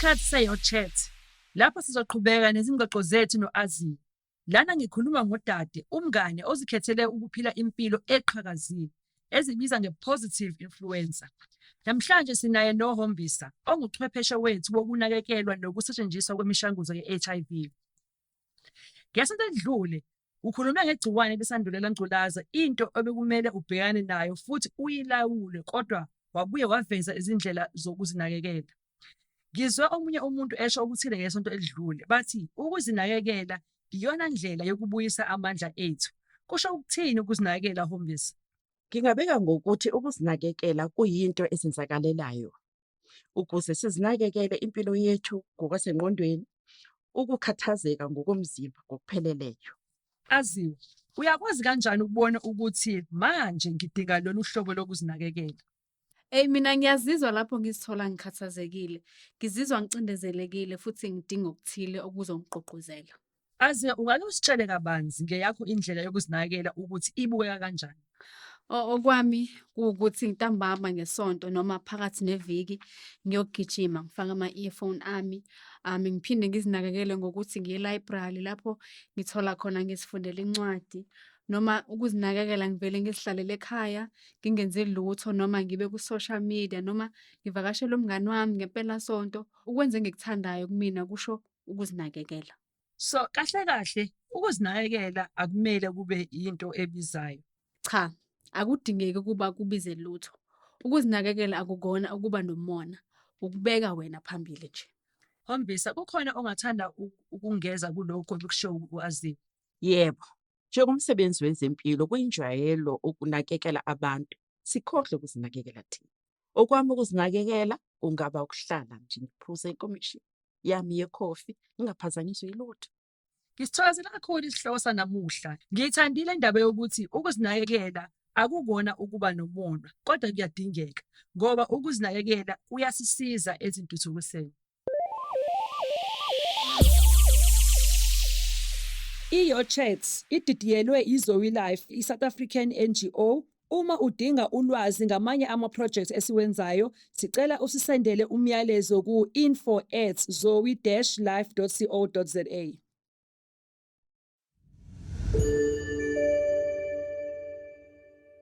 Sekuyisikhathi se-Your Chat, lapho sizoqhubeka nezingxoxo zethu no-Aziwe. Lana ngikhuluma ngodade, umngane ozikhethele ukuphila impilo eqhakazile, ezibiza nge-positive influencer. Namhlanje sinaye noHombisa, onguchwepheshe wethu wokunakekelwa nokusetshenziswa kwemishanguzo ye-HIV. Ngesonto elidlule, ukhulume ngegciwane lesandulela ngculaza, into obekumele ubhekane nayo futhi uyilawule kodwa wabuye waveza izindlela zokuzinakekela. Ngizwe omunye umuntu esho okuthile ngesonto elidlule, bathi ukuzinakekela iyona ndlela yokubuyisa amandla ethu. Kusho ukuthini ukuzinakekela, Hombisa? Ngingabeka ngokuthi ukuzinakekela kuyinto ezenzakalelayo. Ukuze sizinakekele impilo yethu ngokwasengqondweni, ukukhathazeka ngokomzimba ngokupheleleyo. Aziwe, uyakwazi kanjani ukubona ukuthi manje ngidinga lolu hlobo lokuzinakekela? Eyi mina ngiyazizwa lapho ngizithola ngikhathazekile. Ngizizwa ngicindezelekile futhi ngidinga okuthile okuzongigqugquzela. Aze ungake usitshele kabanzi ngeyakho indlela yokuzinakekela ukuthi ibukeka kanjani? Okwami kuwukuthi ntambama ngeSonto noma phakathi neviki ngiyogijima ngifake ama-earphone ami. Ngiphinde ngizinakekele ngokuthi ngiye e-library lapho ngithola khona ngizifundela incwadi noma ukuzinakekela ngivele ngizihlalele ekhaya ngingenzi lutho noma ngibe ku-social media noma ngivakashele umngani wami ngempelasonto. Ukwenza engikuthandayo kumina kusho ukuzinakekela. So kahle kahle ukuzinakekela akumele kube yinto ebizayo. Cha, akudingeki ukuba kubize lutho. Ukuzinakekela akukona ukuba nomona, ukubeka wena phambili nje. Hombisa, kukhona ongathanda ukungeza kulokhu obekushiwo u-Aziwe? Yebo, njengomsebenzi wezempilo kuyinjwayelo ukunakekela abantu, sikhohlwe ukuzinakekela thina. Okwami ukuzinakekela kungaba ukuhlala nje ngiphuze inkomishi yami yekhofi, ngingaphazanyiswa yilutho. Ngisithokozela kakhulu isihloko sanamuhla. Ngiyithandile indaba yokuthi ukuzinakekela akukona ukuba nomona, kodwa kuyadingeka ngoba ukuzinakekela kuyasisiza ezintuthukisweni. I-Your Chats ididiyelwe i-Zoe Life, i-South African NGO. Uma udinga ulwazi ngamanye ama-projects esiwenzayo, sicela usisendele umyalezo ku-info at zoe-life.co.za.